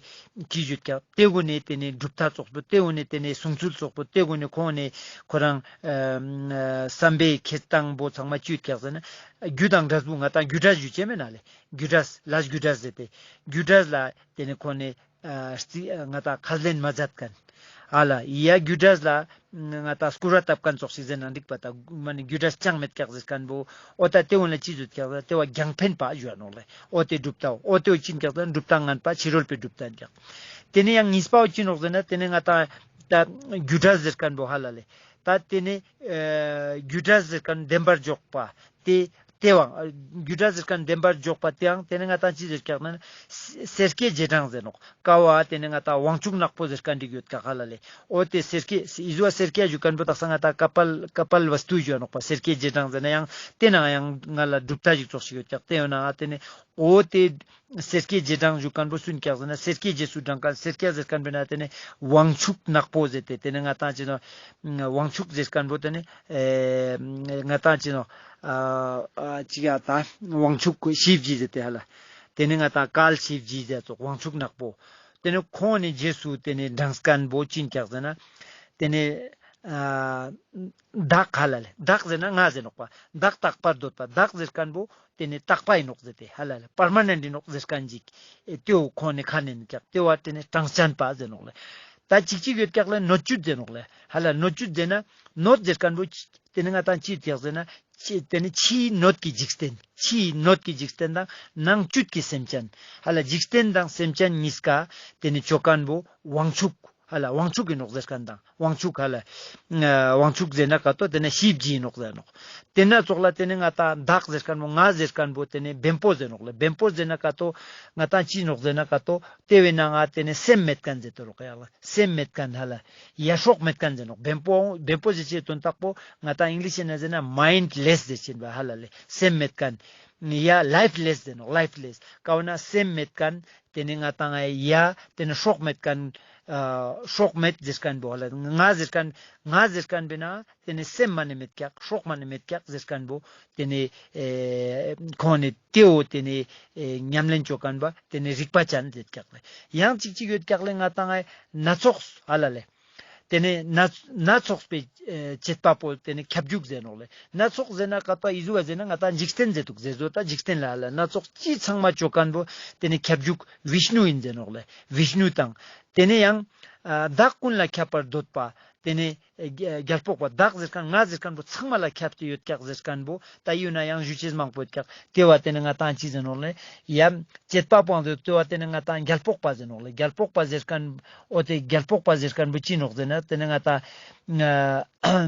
ཅི་ཞུ་ཀྱག། ཏེ་ཀུན་ནི་ཏེ་ནེ་གྲུབ་མཐའ་ཙོགས་པོ་ཏེ་ཀུན་ནི་ཏེ་ནེ་གསུང་ཚུལ་ཙོགས་པོ་ཏེ་ཀུན་ནི་ཁོང་ནི་ཁོ་རང་ཨ་བསམ་པའི་འཁྱེར་སྟངས་པོ་ཚང་མ་ཅི་ཡོད་ཀྱག་ཟེར་ན་རྒྱུ་དང་འབྲས་བུ་ང་ཏང་རྒྱུ་འབྲས་ཞུ་ཅེས་མེད་ན་ལེ། རྒྱུ་འབྲས་ལས་རྒྱུ་འབྲས་ཟེར་ཏེ་རྒྱུ་འབྲས་ལ་ཏེ་ནེ་ཁོང་ནི་ཨ་རྩི་ང་ཏང་ཁས་ལེན་མ་མཛད་མཁན། ཨ་ལ་ཡ་རྒྱུ་འབྲས་ལ་ང་ཏང་སྐུར་བ་བཏབ་མཁན་ཙོགས་ཤིག་ཟེར་ན་འགྲིག་པ། ད་མ་ནེ་རྒྱུ་འབྲས་ཅང་མེད་ཀྱག་ཟེར་མཁན་བོ། འོ་ད་ཏེ་བོ་ལ་ཅི་ཟེར་ཀྱག་ཟེར་ན་ཏེ་བོ་རྒྱང་འཕེན་པ་ཞུ་ནོག་ལེ། འོ་ཏེ་གྲུབ་མཐའ་འོ་ཏེ་བོ་ཅི་ཡིན་ཀྱག་ཟེར་ན་གྲུབ་མཐའ་ངན་པ་ཕྱི་རོལ་པའི་གྲུབ་མཐའ་ཡིན་ཀྱག། ཏེ་ནེ་ཡང་གཉིས་པ་བོ་ཅི་ནོག་ཟེར་ན་ཏེ་ནེ་ང་ཏང་ད་རྒྱུ་འབྲས་ཟེར་མཁན་བོ་ཧ་ལ་ལེ། ད་ཏེ་ནེ་ཨ་རྒྱུ་འབྲས་ཟེར་མཁན་བདེན་པར་འཇོག་པ་ཏེ་ཏེ་བོའང་ཨ་རྒྱུ་འབྲས་ཟེར་མཁན་བདེན་པར་འཇོག་པ་ཏེའང་ཏེ་ནེ་ང་ཏང་ཅི་ཟེར་ཀྱག་ན་ས་སེར་སྐྱའི་རྗེས་འབྲང་ཟེར་ནོག། ཀ་བོ་ཏེ་ནེ་ང་ཏང་དབང་ཕྱུག་ནག་པོ་ཟེར་མཁན་འགྲིག་ཡོད་ཀྱག་ཧ་ལ་ལེ། འོ་ཏེ་སེར་སྐྱའི་ཨི་ཟུག་སེར་སྐྱ་ཞུ་མཁན་བོ་དག་ས་ང་ཏང་ཀ་པལ་ཀ་པལ་ཝསྟུ་ཞུ་ནོག་པ། སེར་སྐྱའི་རྗེས་འབྲང་ཟེར་ན་ཡང་ཏེ་ནང་ཡང་ང་ལ་གྲུབ་མཐའ་ཞིག་ཙོགས་ཤིག་ཡོད་ཀྱག། ཏེ་ཡོད་ན་ཏེ་ནེ་འོ་ཏེ་སེར་སྐྱའི་རྗེས་འབྲང་ཞུ་མཁན་བོ་སུ་ཡིན་ཀྱག་ཟེར་ན་སེར་སྐྱའི་རྗེས་སུ་འབྲང་མཁན་སེར་སྐྱ་ཟེར་མཁན་བོ་ན་ཏེ་ནེ་དབང་ཕྱུག་ནག་པོ་ཟེར་ཏེ་ཏེ་ནེ་ང་ཏང་ཅི་ནོག་དབང་ཕྱུག་ཟེར་མཁན་བོ་ཏེ་ནེ་ཨེ་ང་ཏང་ཅི་ནོག་ཨ་ཨ་ཅི་ཡ་ད་དབང་ཕྱུག་ཤིབ་ཇི་ཟེར་ཏེ་ཧ་ལ། ཏེ་ནེ་ང་ཏང་ཀལ་ཤིབ་ཇི་ཟེར་ཙོགས་དབང་ཕྱུག་ནག་པོ། ཏེ་ནེ་ཁོང་ནི་རྗེས་སུ་ཏེ་ནེ་འབྲང་མཁན་བོ་ཅི་ཡིན་ཀྱག་ཟེར་ན་ཏེ་ནེ་ཨ་བདག་ཧ་ལ་ལེ། བདག་ཟེར་ན་ང་ཟེར་ནོག་པ། བདག་རྟག་པར་འདོད་པ། བདག་ཟེར་མཁན་བོ་ཏེ་ནེ་རྟག་པ་ཡིན་ནོག་ཟེར་ཏེ་ཧ་ལ་ལེ། པར་མ་ནེན་ཊ་ཡིན་ནོག་ཟེར་མཁན་ཅིག་ཨེ་ཏེ་བོ་ཁོང་ནི་ཁས་ལེན་ཀྱག། ཏེ་བོ་ཏེ་ནེ་གྲངས་ཅན་པ་ཟེར་ནོག་ལེ། ད་ཅིག་ཅིག་ཡོད་ཀྱག་ལེ། སྣོད་བཅུད་ཟེར་ནོག་ལེ། ཧ་ལ་སྣོད་བཅུད་ཟེར་ན་སྣོད་ཟེར་མཁན་བོ་ཏེ་ནེ་ང་ཏང་ཅི་ཡོད་ཀྱག་ཟེར་ན་ཕྱི་ཏེ་ནེ་ཕྱིའི་སྣོད་ཀྱི་འཇིག་རྟེན། ཕྱིའི་སྣོད་ཀྱི་འཇིག་རྟེན་དང་ནང་བཅུད་ཀྱི་སེམས་ཅན། ཧ་ལ་འཇིག་རྟེན་དང་སེམས་ཅན་གཉིས་ཀ་ཏེ་ནེ་ཅོ་མཁན་བོ་དབང་ཕྱུག། ཧ་ལ་དབང་ཕྱུག་ཡིན་ནོག་ཟེར་མཁན་དང་དབང་ཕྱུག་ཧ་ལ་ཨ་དབང་ཕྱུག་ཟེར་ན་ཀ་ཏོ་ཏེ་ནེ་ཤིབ་ཇི་ཡིན་ནོག་ཟེར་ནོག། ཏེ་ན་ཙོགས་ལ་ཏེ་ནེ་ང་ཏང་བདག་ཟེར་མཁན་བོ་ང་ཟེར་མཁན་བོ་ཏེ་ནེ་བེམ་པོ་ཟེར་ནོག་ལེ། བེམ་པོ་ཟེར་ན་ཀ་ཏོ་ང་ཏང་ཅི་ནོག་ཟེར་ན་ཀ་ཏོ་ཏེ་བོའི་ནང་ང་ཏེ་ནེ་སེམས་མེད་མཁན་ཟེར་ཏེ་རོགས་ཡ་ལ། སེམས་མེད་མཁན་ཧ་ལ་ཡ་སྲོག་མེད་མཁན་ཟེར་ནོག། བེམ་པོ་བེམ་པོ་ཟེར་ཅེས་དོན་དག་པོ་ང་ཏང་ཨིང་ལིཤ་ན་ཟེར་ན་མའིན་ཌི་ལེས་ཟེར་ཅེས་པ་ཧ་ལ་ལེ། སེམས་མེད་མཁན་ཡ་ལའིཕ་ལེས་ཟེར་ནོག། ལའིཕ་ལེས་ཀ་བོ་ན་སེམས་མེད་མཁན། ཏེ་ནེ་ང་ཏང་ཡ་ཏེ་ནེ་སྲོག་མེད་མཁན། ཨ་སྲོག་མེད་ཟེར་མཁན་བོ་ཧ་ལ་ང་ཟེར་མཁན་ང་ཟེར་མཁན་བོའི་ནང་ཏེ་ནེ་སེམས་མ་ནེ་མེད་ཀྱག། སྲོག་མ་ནེ་མེད་ཀྱག་ཟེར་མཁན་བོ་ཏེ་ནེ་ཨེ་ཁོང་ནི་ཏེ་བོ་ཏེ་ནེ་ཨེ་ཉམས་ལེན་ཅོ་མཁན་བོ་ཏེ་ནེ་རིག་པ་ཅན་ཟེར་ཀྱག་ལེ། ཡང་ཅིག་ཅིག་ཡོད་ཀྱག་ལེ། ང་ཏང་ཨེ་སྣ་ཚོགས་ཧ་ལ་ལེ། ཏེ་ནེ་སྣ་སྣ་ཚོགས་པའི་ཨེ་བྱེད་པ་པོ་ཏེ་ནེ་ཁྱབ་འཇུག་ཟེར་ནོག་ལེ། སྣ་ཚོགས་ཟེར་ན་ཀ་ཏོ་ཨི་ཟུག་ག་ཟེར་ན་ང་ཏང་འཇིག་རྟེན་ཟེར་དུག་ཟེར་ཟོ། ད་འཇིག་རྟེན་ལ་ཧ་ལ་སྣ་ཚོགས་ཅི་ཚང་མ་ཅོ་མཁན་བོ་ཏེ་ནེ་ཁྱབ་འཇུག་བིཤ་ནུ་ཡིན་ཟེར་ནོག་ལེ། བིཤ་ནུ་དང་ཏེ་ནེ་ཡང་ཨ་བདག་ཀུན་ལ་ཁྱབ་པར་འདོད་པ། ཏེ་ནེ་ཨེ་རྒྱ་རྒྱལ་པོ་པ་བདག་ཟེར་ཁན་ང་ཟེར་ཁན་བོ་ཚང་མ་ལ་ཁྱབ་སྟེ་ཡོད་ཀྱག་ཟེར་ཁན་བོ་ད་ཡོད་ན་ཡང་ཞུ་ཅེས་མང་པོ་ཡོད་ཀྱག། ཏེ་བ་ཏེ་ནེ་ང་ཏང་ཅི་ཟེར་ནོག་ལེ། ཡ་བྱེད་པ་པོའང་ཟེར་ཏེ་བ་ཏེ་ནེ་ང་ཏང་རྒྱལ་པོ་པ་ཟེར་ནོག་ལེ། རྒྱལ་པོ་པ་ཟེར་ཁན་འོ་ཏེ་རྒྱལ་པོ་པ་ཟེར་ཁན་བོ་ཅི་ནོག་ཟེར་ན་ཏེ་ནེ་ང་ཏང་ཨ་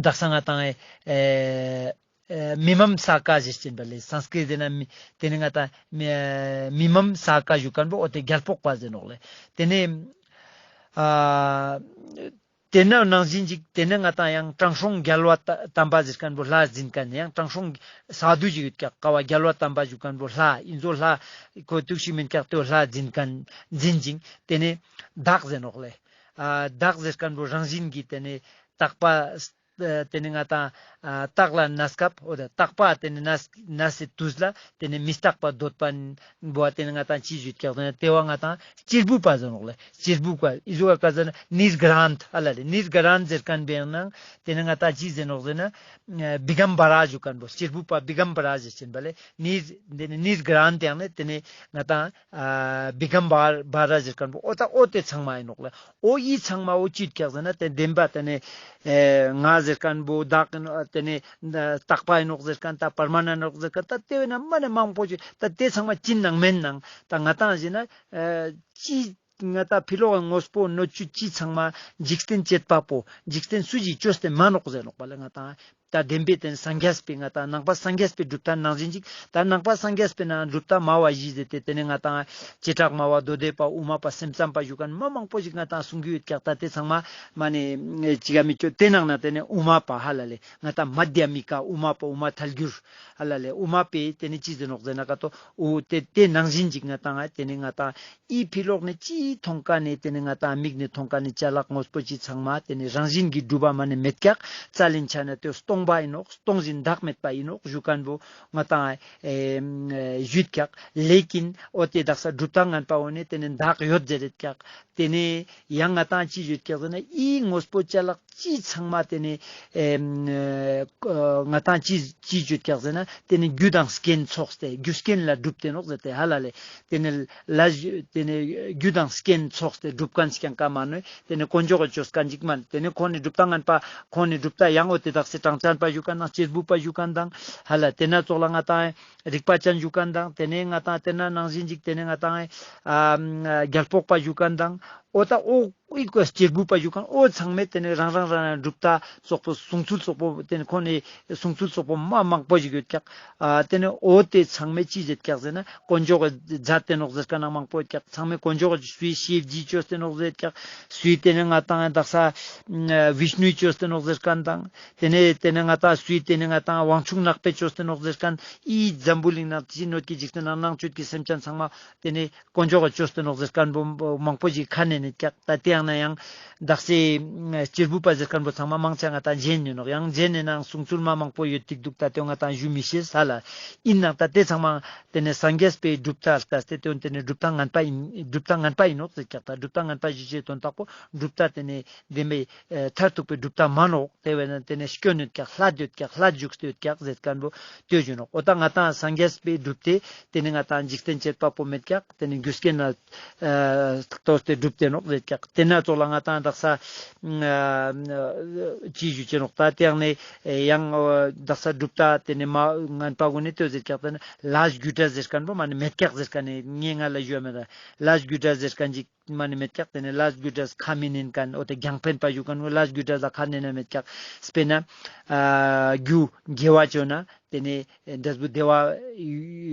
དག་ས་ང་ཏང་ཨེ་ཨེ་མི་མམ་ས་ཀ་ཟེར་ཅེན་པ་ལེ། སཾསྐྲྀཏ་ཏེ་ན་མི་ཏེ་ནེ་ང་ཏང་མི་མམ་ས་ཀ་ཞུ་ཁན་བོ་འོ་ཏེ་རྒྱལ་པོ་པ་ཟེར་ནོག་ལེ། ཏེ་ནེ་ཨ་ཏེ་ན་ནང་བཞིན་ཅིག་ཏེ་ནེ་ང་ཏང་ཡང་དྲང་སྲོང་རྒྱལ་བ་དམ་པ་ཟེར་ཁན་བོ་ལྷ་འཛིན་ཁན་ཡང་དྲང་སྲོང་སཱ་དྷུ་ཞིག་ཡོད་ཀྱག། ཀ་བ་རྒྱལ་བ་དམ་པ་ཞུ་ཁན་བོ་ལྷ་ཨིན་ཟོ། ལྷ་ཁོ་ཏུག་ཤི་མེན་ཀྱག། ཏེ་ལྷ་འཛིན་ཁན་འཛིན་ཅིང་ཏེ་ནེ་བདག་ཟེར་ནོག་ལེ། ཨ་བདག་ཟེར་ཁན་བོ་རང་བཞིན་གྱི་ཏེ་ནེ་རྟག་པ་ཨ་ཏེ་ནེ་ང་ཏང་ཨ་རྟག་ལ་གནས་སྐབས་འོ་ཏེ་རྟག་པ་ཏེ་ནེ་གནས་གནས་སི་དུས་ལ་ཏེ་ནེ་མི་རྟག་པ་འདོད་པ་བོ་ཏེ་ནེ་ང་ཏང་ཅི་ཞུ་ཀྱག་ཟེར་ན་ཏེ་བ་ང་ཏང་གཅེར་བུ་པ་ཟེར་ནོག་ལེ། གཅེར་བུ་པ་ཨི་ཟུག་ག་ཟེར་ན་ནིར་གྷྲཱནྟ་ཧ་ལ་ལེ། ནིར་གྷྲཱནྟ་ཟེར་ཁན་བོའང་ཏེ་ནེ་ང་ཏང་ཅི་ཟེར་ནོག་ཟེར་ན་བི་གམ་བྷ་ར་ཞུ་ཁན་བོ་གཅེར་བུ་པ་བི་གམ་བྷ་ར་ཟེར་ཅེན་པ་ལེ། ནིར་ཏེ་ནེ་ནིར་གྷྲཱནྟ་ཡང་ནེ་ཏེ་ནེ་ང་ཏང་ཨ་བི་གམ་བྷ་ར་ཟེར་ཁན་བོ་འོ་ད་འོ་ཏེ་ཚང་མ་ཨིན་ནོག་ལེ། འོ་འི་ཚང་མ་འོ་ཅི་ཡོད་ཀྱག་ཟེར་ན་ཏེ་བདེན་པ་ཏེ་ནེ་ཨེ་ང་ཟེར་ཁན་བོ་བདག་ཨིན་ནོག་ཏེ་ནེ་རྟག་པ་ཨིན་ནོག་ཟེར་ཁན་ད་པར་མ་ནན་ཨིན་ནོག་ཟེར་ཁན་ད་ཏེ་བས་ན་མ་ནེ་མང་པོ་ཞིག་ད་ཏེ་ཚང་མ་ཅི་ནང་མེན་ནང་ད་ང་ཏང་ཟེར་ན་ཨེ་ཅི་ང་ཏང་ཕི་ལོག་དངོས་པོ་སྣོད་བཅུད་ཅི་ཚང་མ་འཇིག་རྟེན་བྱེད་པ་པོ་འཇིག་རྟེན་སུ་ཞིག་ཅོས་ཏེ་མ་ནོག་ཟེར་ནོག་པ་ལེ། ང་ཏང་ད་བདེན་པའི་ཏེ་ནེ་སངས་རྒྱས་པའི་ང་ཏང་ནང་པ་སངས་རྒྱས་པའི་གྲུབ་མཐའ་ནང་བཞིན་ཅིག་ད་ནང་པ་སངས་རྒྱས་པའི་ནང་གྲུབ་མཐའ་སྨྲ་བ་བཞི་ཟེར་ཏེ་ཏེ་ནེ་ང་ཏང་བྱེ་བྲག་སྨྲ་བ་མདོ་སྡེ་པ་དབུ་མ་པ་སེམས་ཙམ་པ་ཞུ་ཁན་མ་མང་པོ་ཞིག་ང་ཏང་གསུང་གི་ཡོད་ཀྱག། ད་ཏེ་ཚང་མ་མ་ནེ་ཅི་ག་མི་ཅོ། ཏེ་ནང་ན་ཏེ་ནེ་དབུ་མ་པ་ཧ་ལ་ལེ་ང་ཏང་མ་དྷྱ་མི་ཀ་དབུ་མ་པ་དབུ་མ་ཐལ་འགྱུར་ཧ་ལ་ལེ་དབུ་མ་པའི་ཏེ་ནེ་ཅི་ཟེར་ནོག་ཟེར་ན་ཀ་ཏོ་འོ་ཏེ་ཏེ་ནང་བཞིན་ཅིག་ང་ཏང་ཏེ་ནེ་ང་ཏང་འི་ཕི་ལོག་ནེ་ཅི་མཐོང་ཀ་ནེ་ཏེ་ནེ་ང་ཏང་མིག་ནེ་མཐོང་ཀ་ནེ་ཅ་ལག་དངོས་པོ་ཅི་ཚང་མ་ཏེ་ནེ་རང་བཞིན་གྱིས་གྲུབ་པ་མ་ནེ་མེད་ཀྱག། རྩ་ལེན་ཆ་ན་ཏེ་སྟོང་པ་ཨིན་ནོག། སྟོང་ཞིང་བདག་མེད་པ་ཨིན་ནོག་ཞུ་ཁན་བོ་ང་ཏང་ཨེ་ཞུས་ཀྱག། ལེ་ཀིན་འོ་ཏེ་དག་ས་གྲུབ་མཐའ་ངན་པ་འོ་ནེ་ཏེ་ནེ་བདག་ཡོད་ཟེར་རེད་ཀྱག། ཏེ་ནེ་ཡང་ང་ཏང་ཅི་ཞུས་ཀྱག་ཟེར་ན་འི་དངོས་པོ་ཅ་ལག་ཅི་ཚང་མ་ཏེ་ནེ་ཨེ་ང་ཏང་ཅི་ཅི་ཅོ་ཀྱག་ཟེར་ན་ཏེ་ནེ་རྒྱུ་དང་རྐྱེན་ཚོགས་ཏེ་རྒྱུ་རྐྱེན་ལ་གྲུབ་སྟེ་ནོག་ཟེར་ཏེ་ཧ་ལ་ལེ། ཏེ་ནེ་ལ་ཏེ་ནེ་རྒྱུ་དང་རྐྱེན་ཚོགས་ཏེ་གྲུབ་ཁན་ཞིག་ཀྱང་ཀ་མ་ནོག། ཏེ་ནེ་དཀོན་མཆོག་གི་ཅོས་ཁན་ཞིག་མན། ཏེ་ནེ་ཁོང་ནི་གྲུབ་མཐའ་ངན་པ་ཁོང་ནི་གྲུབ་མཐའ་ཡང་འོ་ཏེ་དག་སེ་གྲངས་ཅན་པ་ཞུ་ཁན་དང་གཅེར་བུ་པ་ཞུ་ཁན་དང་ཧ་ལ་ཏེ་ན་ཙོགས་ལ་ང་ཏང་རིག་པ་ཅན་ཞུ་ཁན་དང་ཏེ་ནེ་ང་ཏང་ཏེ་ན་ནང་བཞིན་ཅིག་ཏེ་ནེ་ང་ཏང་ཨ་རྒྱལ་པོ་པ་ཞུ་ཁན་དང་འོ་ད་འོ་འི་ཀོ་གཅེར་བུ་པ་ཞུ་ཁན་འོ་ཚང་མས་ཏེ་ནེ་རང་རང་རང་རང་གྲུབ་མཐའ་སོགས་པོ་གསུང་ཚུལ་སོགས་པོ་ཏེ་ནེ་ཁོང་ནི་གསུང་ཚུལ་སོགས་པོ་མ་མང་པོ་ཞིག་ཡོད་ཀྱག། ཨ་ཏེ་ནེ་འོ་ཏེ་ཚང་མས་ཅི་ཟེར་ཀྱག་ཟེར་ན་དཀོན་མཆོག་གི་མཛད་དེ་ནོག་ཟེར་ཁན་ནང་མང་པོ་ཡོད་ཀྱག། ཚང་མས་དཀོན་མཆོག་གི་སུའི་ཤིབ་ཇི་ཅོས་ཏེ་ནོག་ཟེར་ཀྱག། སུའི་ཏེ་ནེ་ང་ཏང་དག་ས་ཨ་བིཤ་ནུའི་ཅོས་ཏེ་ནོག་ཟེར་ཁན་དང་ཏེ་ནེ་ཏེ་ནེ་ང་ཏང་སུའི་ཏེ་ནེ་ང་ཏང་དབང་ཕྱུག་ནག་པོའི་ཅོས་ཏེ་ནོག་ཟེར་ཁན་འི་འཛམ་བུ་གླིང་ནང་ཅི་ནོར་གྱི་འཇིག་རྟེན་ནང་ནང་བཅུད་ཀྱི་སེམས་ཅན་ཚང་མ་ཏེ་ནེ་དཀོན་མཆོག་གི་ཅོས་ཏེ་ནོག་ཟེར་ཁན་བོ་མང་པོ་ཞིག་ཁ་ནེ་ནེ་ཀྱག། ད་ཏེ་ཡང་ན་ཡང་དག་སེ་གཅེར་བུ་པ་ཟེར་ཁན་བོ་ཚང་མ་མང་ཆེ་ང་ཏང་ཇེན་ཨིན་ནོག། ཡང་ཇེན་ཨིན་ནའང་གསུང་ཚུལ་མ་མང་པོ་ཡོད་ཏིག་དུག། ད་ཏེ་ང་ཏང་ཞུ་མི་ཤེས་ཧ་ལ། ཨིན་ནའང་ད་ཏེ་ཚང་མ་ཏེ་ནེ་སངས་རྒྱས་པའི་གྲུབ་མཐའ་ལྟ་སྟེ་ཏེ་ནེ་གྲུབ་མཐའ་ངན་པ་ཨིན་གྲུབ་མཐའ་ངན་པ་ཨིན་ནོག་ཟེར་ཀྱག། ད་གྲུབ་མཐའ་ངན་པ་ཞུ་ཅེས་དོན་དག་པོ་གྲུབ་མཐའ་ཏེ་ནེ་བདེན་པའི་མཐར་ཐུག་པའི་གྲུབ་མཐའ་མན་ནོག། ཏེ་བས་ན་ཏེ་ནེ་སྐྱོན་ཡོད་ཀྱག། ལྷད་ཡོད་ཀྱག། ལྷད་ཞུགས་ཏེ་ཡོད་ཀྱག་ཟེར་ཁན་བོ་ཏེ་ཞུ་ནོག། འོ་ད་ང་ཏང་སངས་རྒྱས་པའི་གྲུབ་མཐའ་ཏེ་ནེ་ང་ཏང་འཇིག་རྟེན་བྱེད་པ་པོ་མེད་ཀྱག། ཏེ་ནེ་རྒྱུ་རྐྱེན་ལ་ཨ་ལྟོས་ཏེ་གྲུབ་སྟེ་ནོག་ཟེར་ཀྱག། ཏེ་ན་ཙོགས་ལ་ང་ཏང་དག་ས་ཨ་ཅི་ཞུ་ཅེས་ནོག། ད་ཏེ་ཡང་ནེ་ཡང་དག་ས་གྲུབ་མཐའ་ཏེ་ནེ་མ་ངན་པ་གུན་ནི་ཏེ་ཟེར་ཀྱག། ཏེ་ནེ་ལས་རྒྱུ་འབྲས་ཟེར་ཁན་བོ་མ་ནེ་མེད་ཀྱག་ཟེར་ཁན་ནི་ངས་ང་ལ་ཞུ་བ་མེད། ལས་རྒྱུ་འབྲས་ཟེར་ཁན་ཅིག་མ་ནེ་མེད་ཀྱག། ཏེ་ནེ་ལས་རྒྱུ་འབྲས་ཁ་མི་ཉན་ཁན་འོ་ཏེ་རྒྱང་འཕེན་པ་ཞུ་ཁན་བོ་ལས་རྒྱུ་འབྲས་ལ་ཁ་ནེ་ན་མེད་ཀྱག། སྤེར་ན་ཨ་རྒྱུ་དགེ་བ་ཅོས་ན་ཏེ་ནེ་འབྲས་བུ་བདེ་བ་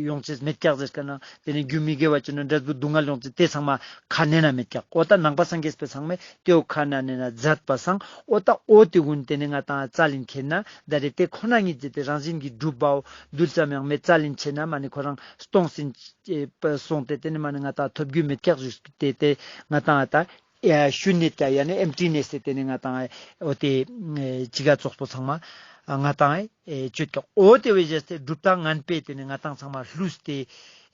ཡོང་ཅེས་མེད་ཀྱག་ཟེར་ཁན་ནང་ཏེ་ནེ་རྒྱུ་མི་དགེ་བ་ཅོས་ན་འབྲས་བུ་སྡུག་བསྔལ་ཡོང་ཅེས་ཏེ་ཚང་མ་ཁ་ནེ་ན་མེད་ཀྱག། འོ་ད་ནང་པ་སངས་རྒྱས་པའི་ཚང་མས་ཏེའོ་ཁ་ནེ་ན་མཛད་པ་སང་འོ་ད་འོ་ཏེ་གུན་ཏེ་ནེ་ང་ཏང་རྩ་ལེན་ཁྱེར་ན་ད་རེ་ཏེ་ཁོ་ན་ཉིད་ཟེར་ཏེ་རང་བཞིན་གྱིས་གྲུབ་པའོ་རྡུལ་ཙམ་ཡང་མེད་རྩ་ལེན་ཁྱེར་ན་མ་ནེ་ཁོ་རང་སྟོང་ཟིན་སོང་སྟེ་ཏེ་ནེ་མ་ནེ་ང་ཏང་ཐོབ་རྒྱུ་མེད་ཀྱག་ཞུས་ཏེ་ཏེ་ང་ཏང་ཨ་ད་ཨ་ཤུན་ཉ་ཏ་ཡ་ནི་ཨེམ་ཊི་ནེས་ཏེ་ཏེ་ནེ་ང་ཏང་ཨ་འོ་ཏེ་ཨེ་ཅི་ག་ཙོགས་པོ་ཚང་མ་ཨ་ང་ཏང་ཨེ་ཅོད་ཀྱག། འོ་ཏེ་བས་བཞག་སྟེ་གྲུབ་མཐའ་ངན་པས་ཏེ་ནེ་ང་ཏང་ཚང་མ་ལྷུས་ཏེ་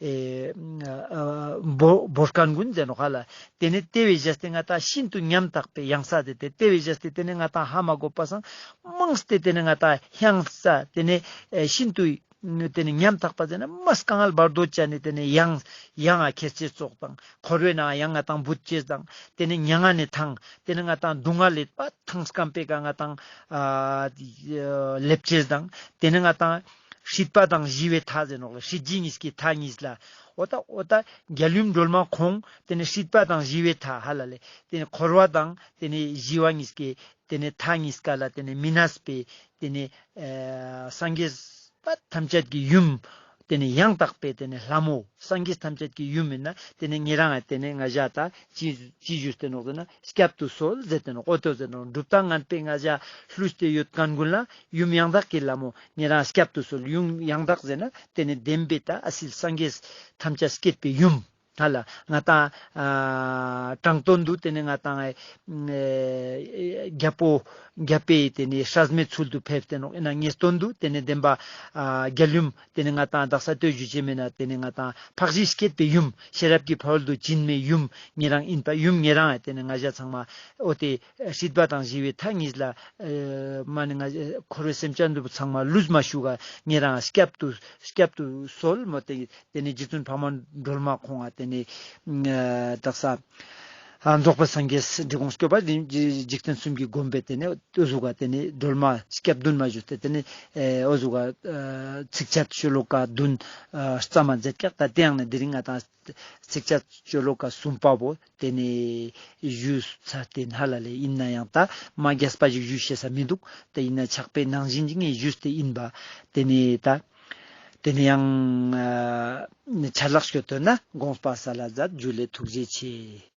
ཨེ་ཨ་བོར་བོར་ཁན་གུན་ཟེར་ནོག་ཧ་ལ། ཏེ་ནེ་ཏེ་བས་བཞག་སྟེ་ང་ཏང་ཤིན་ཏུ་ཉམ་ཐག་པའི་གཡང་ས་ཏེ་ཏེ་ཏེ་བས་བཞག་སྟེ་ཏེ་ནེ་ང་ཏང་ཧ་མ་གོ་བ་སང་མང་སྟེ་ཏེ་ནེ་ང་ཏང་གཡང་ས་ཏེ་ནེ་ཨེ་ཤིན་ཏུ་ ཏེ་ནེ་ཉམ་ཐག་པ་ཟེར་ན་མ་སྐང་ངལ་བར་དོ་ཅན་ནི་ཏེ་ནེ་ཡང་ཡང་ང་ཁྱེར་ཅེས་ཙོགས་དང་། འཁོར་བའི་ནང་ཡང་ང་ཏང་བུད་ཅེས་དང་། ཏེ་ནེ་མྱ་ངན་ནེ་ཐང་། ཏེ་ནེ་ང་ཏང་སྡུག་བསྔལ་ལས་པ་ཐང་སྐམ་པའི་ཀ་ང་ཏང་ཨ་ལེབ་ཅེས་དང་། ཏེ་ནེ་ང་ཏང་སྲིད་པ་དང་ཞི་བའི་མཐའ་ཟེར་ནོག་ལེ། སྲིད་ཞི་གཉིས་ཀྱི་མཐའ་གཉིས་ལ། འོ་ད་འོ་ད་རྒྱལ་ཡུམ་སྒྲོལ་མ་ཁོང་ཏེ་ནེ་སྲིད་པ་དང་ཞི་བའི་མཐའ་ཧ་ལ་ལེ། ཏེ་ནེ་འཁོར་བ་དང་ཏེ་ནེ་ཞི་བ་གཉིས་ཀྱི་ཏེ་ནེ་མཐའ་གཉིས་ཀ་ལ་ཏེ་ནེ་མི་གནས་པའི་ཏེ་ནེ་ཨ་སངས་རྒྱས་པ་ཐམས་ཅད་ཀྱི་ཡུམ། ཏེ་ནེ་ཡང་དག་པའི་ཏེ་ནེ་ལྷ་མོ་སངས་རྒྱས་ཐམས་ཅད་ཀྱི་ཡུམ་ཨིན་ན་ཏེ་ནེ་ཉེ་རང་ཏེ་ནེ་ང་ཞ་ད་ཅི་ཅི་ཞུས་ཏེ་ནོག་ཟེར་ན་སྐྱབས་སུ་གསོལ་ཟེར་ཏེ་ནོག། འོ་ཏོ་ཟེར་ནོག། གྲུབ་མཐའ་ངན་པའི་ང་ཞ་ལྷུས་ཏེ་ཡོད་མཁན་ཀུན་ལ་ཡུམ་ཡང་དག་གི་ལྷ་མོ་ཉེ་རང་སྐྱབས་སུ་གསོལ། ཡུམ་ཡང་དག་ཟེར་ན་ཏེ་ནེ་བདེན་པའི་ད་ཨ་སིལ་སངས་རྒྱས་ཐམས་ཅད་སྐྱེད་པའི་ཡུམ། ཧ་ལ་ང་ཏང་ཨ་དྲང་དོན་དུ་ཏེ་ནེ་ང་ཏང་ཨེ་རྒྱལ་པོ་རྒྱལ་པོའི་ཏེ་ནེ་སྲས་མོའི་ཚུལ་དུ་ཕེབས་ཏེ་ནོག། ཨིན་ན་ངེས་དོན་དུ་ཏེ་ནེ་བདེན་པ་ཨ་རྒྱལ་ཡུམ་ཏེ་ནེ་ང་ཏང་དག་ས་ལྟོས་ཞུ་ཅེས་མེད་ན་ཏེ་ནེ་ང་ཏང་འཕགས་བཞི་སྐྱེད་པའི་ཡུམ་ཤེས་རབ་ཀྱི་ཕ་རོལ་ཏུ་ཕྱིན་མའི་ཡུམ་ཉེ་རང་ཨིན་པ་ཡུམ་ཉེ་རང་ཨེ་ཏེ་ནེ་ང་ཞ་ཚང་མ་འོ་ཏེ་སྲིད་པ་དང་ཞི་བའི་མཐའ་གཉིས་ལ་ཨེ་མ་ནེ་ང་འཁོར་བའི་སེམས་ཅན་འདི་ཚང་མ་ལུས་མ་ཞུགས་ག་ཉེ་རང་སྐྱབས་སུ་སྐྱབས་སུ་གསོལ་མོ་ཏེ། ཏེ་ནེ་རྗེ་བཙུན་འཕགས་མ་སྒྲོལ་མ་ཁོང་ང་ཏེ་ནེ་ཨ་དག་ས་ཨ་རྫོགས་པའི་སངས་རྒྱས་འབྲི་གུང་སྐྱོབ་པ་འཇིག་རྟེན་གསུམ་གྱི་མགོན་པོའི་ཏེ་ནེ་འོ་ཟུག་ག་ཏེ་ནེ་སྒྲོལ་མ་སྐྱབས་བདུན་མ་ཞུས་ཏེ་ཏེ་ནེ་ཨེ་འོ་ཟུག་ག་ཨ་ཚིགས་བཅད་ཤོ་ལོ་ཀ་བདུན་ཨ་རྩ་མ་མཛད་ཀྱག། ད་ཏེ་ཡང་ནེ་དེ་རིང་ང་ཏང་ཚིགས་བཅད་ཤོ་ལོ་ཀ་གསུམ་པ་བོ་ཏེ་ནེ་ཞུས་ཚར་ཏེ་ཧ་ལ་ལེ། ཨིན་ན་ཡང་ད་མ་རྒྱས་པ་ཞིག་ཞུ་ཤེས་ས་མི་འདུག། ཏེ་ཨིན་ན་ཆགས་པའི་ནང་བཞིན་ཅིག་ངས་ཞུས་ཏེ་ཨིན་པ། ཏེ་ནེ་ད་ཏེ་ནེ་ཡང་ཨ་ཆ་ལག་ཤོད་དོན་ན་དགོངས་པ་སལ་ལ་མཛད། ཇུ་ལེ། ཐུགས་རྗེ་ཆེ།